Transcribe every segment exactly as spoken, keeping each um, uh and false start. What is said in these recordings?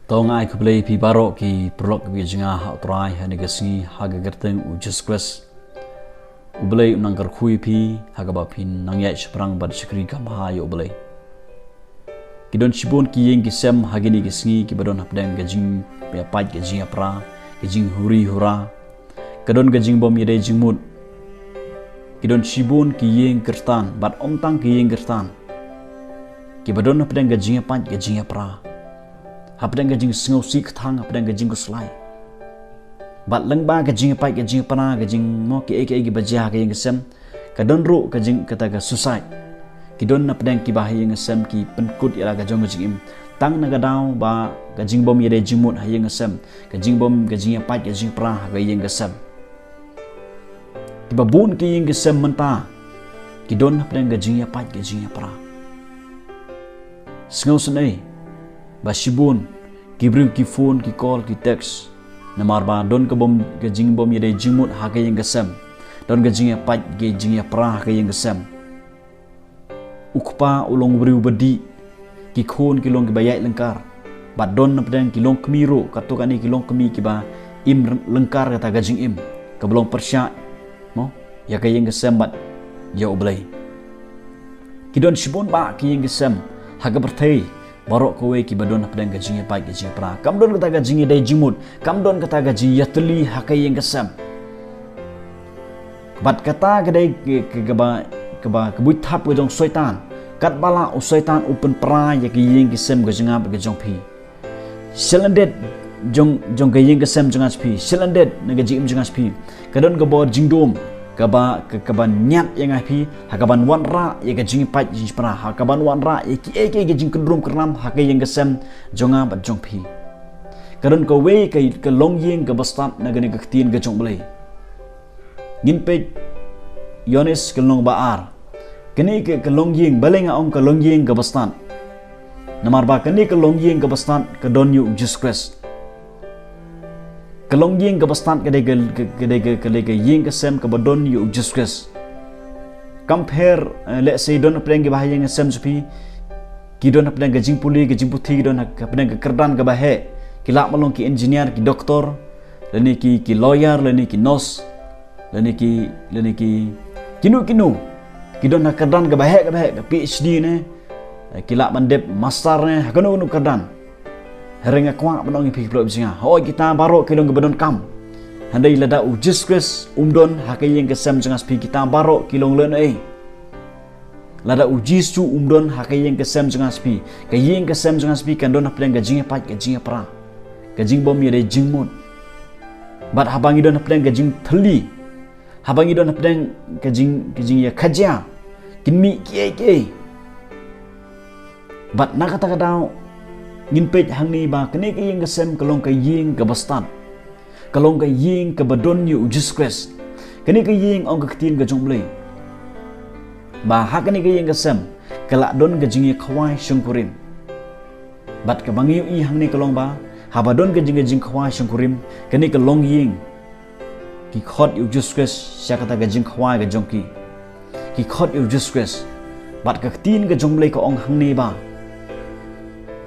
To nga ai khublei phi baroh ki paralok ki jingïa ha U Trai ha kane ka sngi ha ka kyrteng U Jisu Khrist. U Blei u nang kyrkhu ïa phi ha kaba phi nang ïaid shaphrang bad shakri kham bha ïa U Blei. Ki don shibun ki ïing ki sem ha kine ki sngi kiba don hapdeng ka jingïapait ka jingïapra, ka jinghuri hura. Ka don ka jingbym ïadei jingmut. Ki don shibun ki ïing Khristan bad ym tang ki ïing Khristan kiba don hapdeng ka jingïapait ka jingïapra, hapdeng ka jingsngewsih kthang, hapdeng ka jingkhuslai. Bad lyngba ka jingïapait ka jingïapra, ka jingmut kiei kiei kiba jia ha ka ïing ka sem, ka don ruh ka jing kata ka suicide. Ki don hapdeng kiba ha ïing ka sem ki pynkut ïa la ka jong ka jingim tang na ka daw ba ka jingbym ïadei jingmut ha ïing ka sem, ka jingbym, ka jingïapait ka jingïapra ha ka ïing ka sem. Kiba bun ki ïing ki sem mynta ki don hapdeng ka jingïapait ka jingïapra. Sngewsynei ba shibun ki briew ki phone, ki call, ki text, namar ba don ka bym, ka jingbym ïadei jingmut ha ka ïing ka sem. Don ka jingïapait ka jingïapra ha ka ïing ka sem. U kpa u long u briew ba dih, ki khun ki long kiba ïaid lyngkar. Bad don hapdeng ki longkmie ruh, katto katne ki longkmie kiba im lyngkar kata ka jingim kaba long pyrshah, mo, ïa ka ïing ka sem bad ïa U Blei. Ki don shibun bah ki ïing ki sem ha ka pyrthei baroh kawei kiba don hapdeng ka jingïapait ka jingïapra. Kam don kata ka jingïadei jingmut, kam don kata ka jingïatylli ha ka ïing ka sem. Bad kata ka dei ka, ka, kaba, kaba, ka buit thap ka jong u Soitan. Katba lah u Soitan u pynpra ïa ka ïing ka sem ka jong nga bad ka jong phi. Sha lyndet jong, jong ka ïing ka sem jong nga, phi. Sha lyndet na ka jingim jong nga, phi. Ka don ka bor jingdum kaba, ka, kaba ñiad ïa nga, phi, ha kaban wanrah ïa ka jingïapait jingïapra, ha kaban wanrah ïa kiei kiei ka jingkyndrum kyrnam ha ka ïing ka sem jong nga bad jong phi. Ka don kawei ka, ka longïing kaba stad na kane ka ktien ka jong U Blei. Ngin peit Ïoannis ka lynnong ba ar. Kane ka, ka longïing, balei nga ong ka longïing kaba stad? Namar ba kane ka longïing kaba stad ka don ïa U Jisu Khrist. Ka longïing kaba stad ka dei ka, ka, ka dei ka, ka dei ka ïing ka sem kaba don ïa U Jisu Khrist. Compare, eh, let's say, don hapdeng kiba ha ïing ka sem jong phi, ki don hapdeng ka jingpule, ka jingputhi, ki don hapdeng ka kyrdan kaba heh, ki lah ban long ki engineer, ki doktor, lane ki, ki lawyer, lane ki nurse, lane ki, lane ki, kino kino ki don ha ka kyrdan kaba heh, kaba heh, ka PhD ne, ki lah ban dep master ne ha kano kano ka kyrdan. Hynrei nga kwah ban ong ïa phi ki paralok jong nga, hooid kita baroh ki long kiba donkam. Hynrei lada U Jisu Khrist um don ha ka ïing ka sem jong nga, phi, kita baroh ki long lehnohei. Lada U Jisu um don ha ka ïing ka sem jong nga, phi, ka ïing ka sem jong nga, phi, kan don hapdeng ka jingïapait ka jingïapra, ka jingbym ïadei jingmut. Bad haba ngi don hapdeng ka jingthylli, haba ngi don hapdeng ka jing, ka jingïakajia, kin mih kiei kiei. Bad na kata ka daw ngin peit hangne ba kane ka ïing ka sem ka long ka ïing kaba stad. Ka long ka ïing kaba don ïa U Jisu Khrist. Kane ka ïing, ong ka ktien ka jong U Blei ba ha kane ka ïing ka sem ka la don ka jingïakhawai shongkurim. Bad kaba ngi ïohi hangne ka long ba haba don ka jing, ka jingkhawai shongkurim, kane ka longïing ki khot ïa U Jisu Khrist sha kata ka jingkhawai ka jong ki. Ki khot ïa U Jisu Khrist. Bad ka ktien ka jong U Blei ka ong hangne ba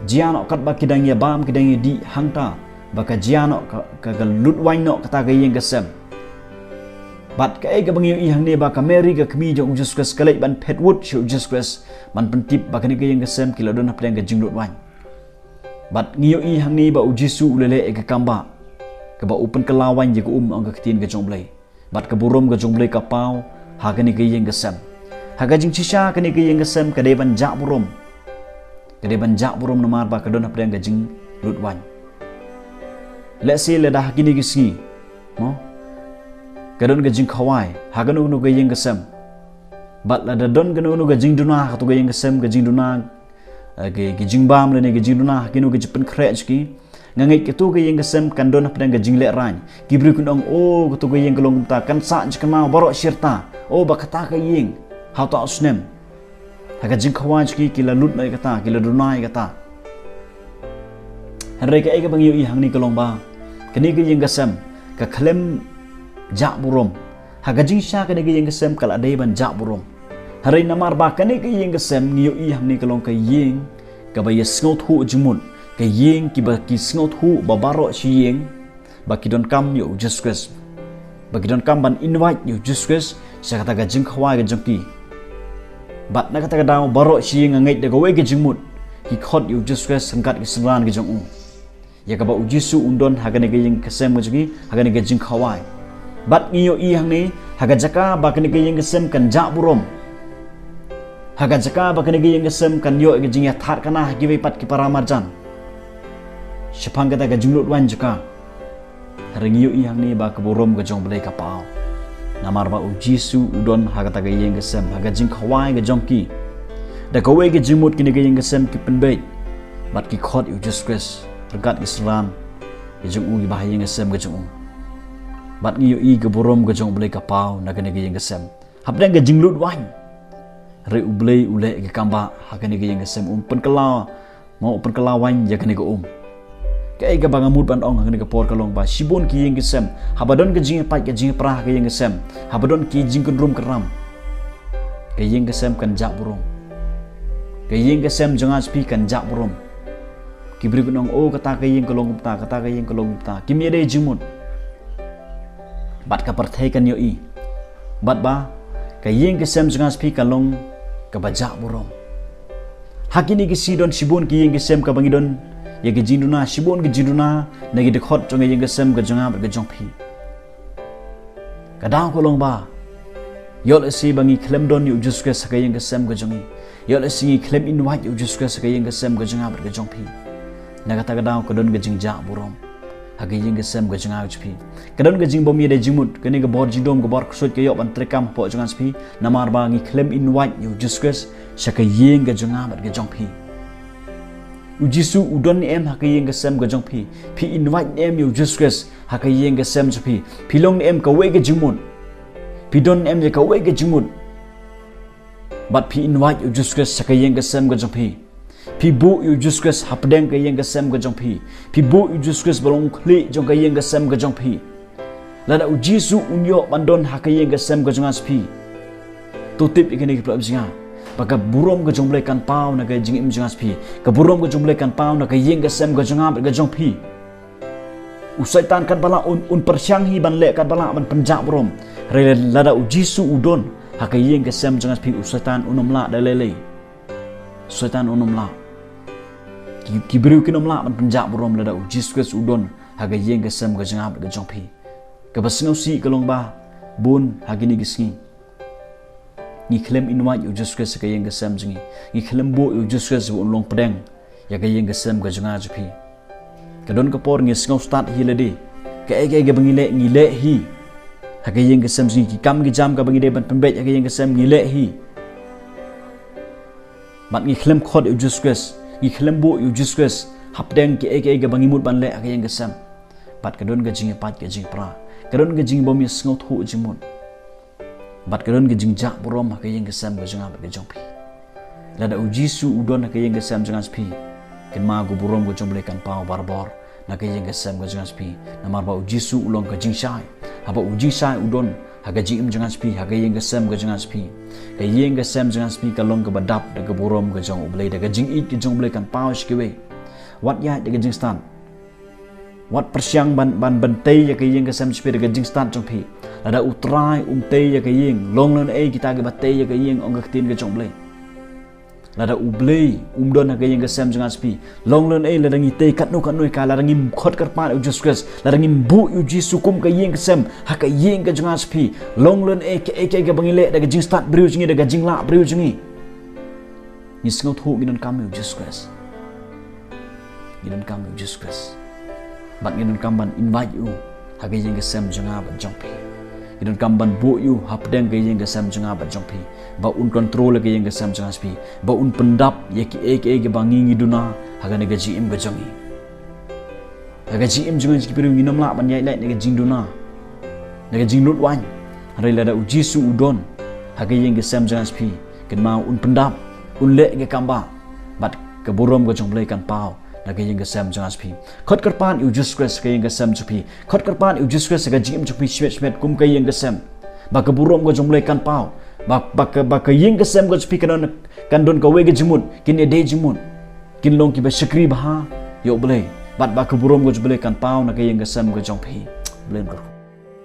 jia noh katba ki dang ïabam, ki dang ïadih hangta, ba ka jia noh, ka, ka, ka lut waiñ noh kata ka ïing ka sem. Bad kaei kaba ngi ïohi hangne ba ka Mary, ka kmie jong U Jisu Khrist, ka leit ban phet wut sha U Jisu Khrist ban pyntip ba kane ka ïing ka sem ki la don hapdeng ka jinglut waiñ. Bad ngi ïohi hangne ba U Jisu u la leh ïa ka kambah kaba u pynkylla waiñ ïa ka um, ong ka ktien ka jong U Blei. Bad ka burom ka jong U Blei ka paw ha kane ka ïing ka sem. Ha ka jingshisha kane ka ïing ka sem ka dei ban jah burom. Ka dei ban jah burom namar ba ka don hapdeng ka jinglut waiñ. Let's say lada ha kine ki sngi, mo, ka don ka jingkhawai ha kano kano ka ïing ka sem. Bad lada don kano kano ka jingduna ha kato ka ïing ka sem, ka jingduna, eh, ki, ki jingbam lane ki jingduna ha kino ki jingpynkhreh jong ki. Nga ngeit kato ka ïing ka sem kan don hapdeng ka jinglehrain. Ki briew kin ong, oh, kato ka ïing ka long kumta, kan sah jingkynmaw baroh shi rta, oh, ba kata ka ïing ha uta u snem, ha ka jingkhawai jong ki, ki la lut noh ïa kata, ki la duna ïa kata. Hynrei kaei kaba ngi ïohi hangne ka long ba kane ka ïing ka sem ka khlem jah burom. Ha ka jingshisha kane ka ïing ka sem ka la dei ban jah burom. Hynrei namar ba kane ka ïing ka sem ngi ïohi hangne ka long ka ïing kaba ïasngewthuh jingmut, Ka ïing kiba ki sngewthuh ba baroh shi ïing ba ki donkam ïa u Jisu Khrist, ba ki donkam ban invite ïa u Jisu Khrist sha kata ka jingkhawai ka jong ki. Bad na kata ka daw baroh shi ïing ngeit da kawei ka jingmut ki khot ïa u Jisu Khrist ryngkat ki synran ki jong u. Ïa kaba u Jisu un don ha kane ka ïing ka sem ka jong ki, ha kane ka jingkhawai. Bad ngi ïohi hangne ha ka jaka ba kane ka ïing ka sem kan jah burom, ha ka jaka ba kane ka ïing ka sem kan ïoh ka jingïathaid kana ha kiwei pat ki para marjan shaphang kata ka jinglut waiñ jong ka. Hynrei ngi ïohi hangne ba ka burom ka jong u Blei ka paw, namar ba u Jisu u don ha kata ka ïing ka sem, ha ka jingkhawai ka jong ki. Da kawei ka jingmut kine ka ïing ka sem ki pynbeit bad ki khot ïa u Jisu Khrist ryngkat ki synran ki jong u kiba ha ïing ka sem ka jong u. Bad ngi ïohi ka burom ka jong u Blei ka paw na kane ka ïing ka sem hapdeng ka jinglut waiñ. Hynrei u Blei u leh ka kam ba ha kane ka ïing ka sem um pynkylla, mo, u pynkylla waiñ ïa kane ka um. Kaei kaba nga mut ban ong ha kane ka por ka long ba shibun ki ïing ki sem, haba don ka jingïapait ka jingïapra ha ka ïing ka sem, haba don ki jingkynrum kynram, ka ïing ka sem kan jah burom. Ka ïing ka sem jong nga jong phi kan jah burom. Ki briew kin ong, "O, kata ka ïing ka long kumta, kata ka ïing ka long kumta." Kim ïadei jingmut. Bad ka pyrthei kan ïohi bad ba ka ïing ka sem jong nga jong phi ka long kaba jah burom. Ha kine ki sngi don shibun ki ïing ki sem kaba ngi don ïa ki jingduna, shibun ki jingduna na ki dkhot jong ka ïing ka sem ka jong nga bad ka jong phi. Ka daw ka long ba ïoh lehse ba ngi khlem don ïa u Jisu Khrist ha ka ïing ka sem ka jong ngi. Ïoh lehse ngi khlem invite ïa u Jisu Khrist ha ka ïing ka sem ka jong nga bad ka jong phi. Na kata ka daw ka don ka jingjah burom ha ka ïing ka sem ka jong nga ka jong phi. Ka don ka jingbym ïadei jingmut, kane ka bor jingdum, ka bor ksuid ka ïoh ban treikam hapoh jong nga jong phi, namar ba ngi khlem invite ïa u Jisu Khrist sha ka ïing ka jong nga bad ka jong phi. U Jisu u don ne em ha ka ïing ka sem ka jong phi? Phi invite ne em ïa u Jisu Khrist ha ka ïing ka sem jong phi? Phi long ne em kawei ka jingmut? Phi don ne em ïa kawei ka jingmut bad phi invite ïa u Jisu Khrist sha ka ïing ka sem ka jong phi? Phi buh ïa u Jisu Khrist hapdeng ka ïing ka sem ka jong phi? Phi buh ïa u Jisu Khrist ba long u khlieh jong ka ïing ka sem ka jong phi? Lada u Jisu un ïoh ban don ha ka ïing ka sem ka jong nga jong phi, to tip ïa kine ki paralok jong nga ba ka burom ka jong u Blei kan paw na ka jingim jong nga jong phi. Ka burom ka jong u Blei kan paw na ka ïing ka sem ka jong nga bad ka jong phi. U Soitan katba lah un, un pyrshang hi ban leh katba lah ban pynjah burom. Hynrei lada u Jisu u don ha ka ïing ka sem jong nga jong phi, u Soitan un ym lah da lei lei. Soitan un ym lah. Ki, ki briew kin ym lah ban pynjah burom lada u Jisu Khrist u don ha ka ïing ka sem ka jong nga bad ka jong phi. Kaba sngewsih ka long ba bun ha kine ki sngi ngi khlem invite ïa u Jisu Khrist ha ka ïing ka sem jong ngi. Ngi khlem buh ïa u Jisu Khrist ba un long pdeng ïa ka ïing ka sem ka jong nga jong phi. Ka don ka por ngi sngew stad hi lade. Kaei kaei kaba ngi leh, ngi leh hi ha ka ïing ka sem jong ngi. Ki kam ki jam kaba ngi dei ban pynbeit ha ka ïing ka sem, ngi leh hi. Bad ngi khlem khot ïa u Jisu Khrist, ngi khlem buh ïa u Jisu Khrist hapdeng kiei kiei kaba ngi mut ban leh ha ka ïing ka sem. Bad ka don ka jingïapait ka jingïapra, ka don ka jingbym ïasngewthuh jingmut. Bad ka don ka jingjah burom ha ka ïing ka sem ka jong nga bad ka jong phi. Lada u Jisu u don ha ka ïing ka sem jong nga jong phi, kynmaw ka burom ka jong u Blei kan paw barabor na ka ïing ka sem ka jong nga jong phi. Namar ba u Jisu u long ka jingshai. Haba u jingshai u don ha ka jingim jong nga jong phi, ha ka ïing ka sem ka jong nga jong phi, ka ïing ka sem jong nga jong phi ka long kaba dap da ka burom ka jong u Blei, da ka jingïeit ka jong u Blei kan paw sha kiwei. Wat ïaid da ka jingstad. Wat pyrshang ban, ban, ban tei ïa ka ïing ka sem jong phi da ka jingstad jong phi. Lada u Trai um tei ïa ka ïing, long lehnohei kita kiba tei ïa ka ïing, ong ka ktien ka jong u Blei. Lada u Blei um don ha ka ïing ka sem jong nga jong phi, long lehnohei lada ngi tei katno katno ïa ka, lada ngim khot kyrpad ïa u Jisu Khrist, lada ngim buh ïa u Jisu kum ka ïing ka sem ha ka ïing ka jong nga jong phi, long lehnohei kaei kaei kaba ngi leh da ka jingstad briew jong ngi, da ka jinglah briew jong ngi. Ngi sngewthuh ngi donkam ïa u Jisu Khrist. Ngi donkam ïa u Jisu Khrist. Bad ngi donkam ban invite ïa u ha ka ïing ka sem jong nga bad jong phi. Ngi donkam ban buh ïa u hapdeng ka ïing ka sem jong nga bad jong phi, ba un control ïa ka ïing ka sem jong nga jong phi, ba un pyndap ïa kiei kiei kiba ngi ngi duna ha kane ka jingim ka jong ngi. Ha ka jingim jong ngi ki briew ngin ym lah ban ïaid lait na ka jingduna, na ka jinglut waiñ. Hynrei lada u Jisu u don ha ka ïing ka sem jong nga jong phi, kynmaw un pyndap, un leh ïa ka kam ba, bad ka burom ka jong u Blei kan paw na ka ïing ka sem jong nga jong phi. Khot kyrpad ïa u Jisu Khrist ha ka ïing ka sem jong phi. Khot kyrpad ïa u Jisu Khrist ha ka jingim jong phi shimet shimet kum ka ïing ka sem, ba ka burom ka jong u Blei kan paw, ba, ba ka, ba ka ïing ka sem ka jong phi kan don, kan don kawei ka jingmut, kin ïadei jingmut, kin long kiba shakri bha. ïa U Blei, bad ba ka burom ka jong U Blei kan paw na ka ïing ka sem ka jong phi. Blei un kyrkhu.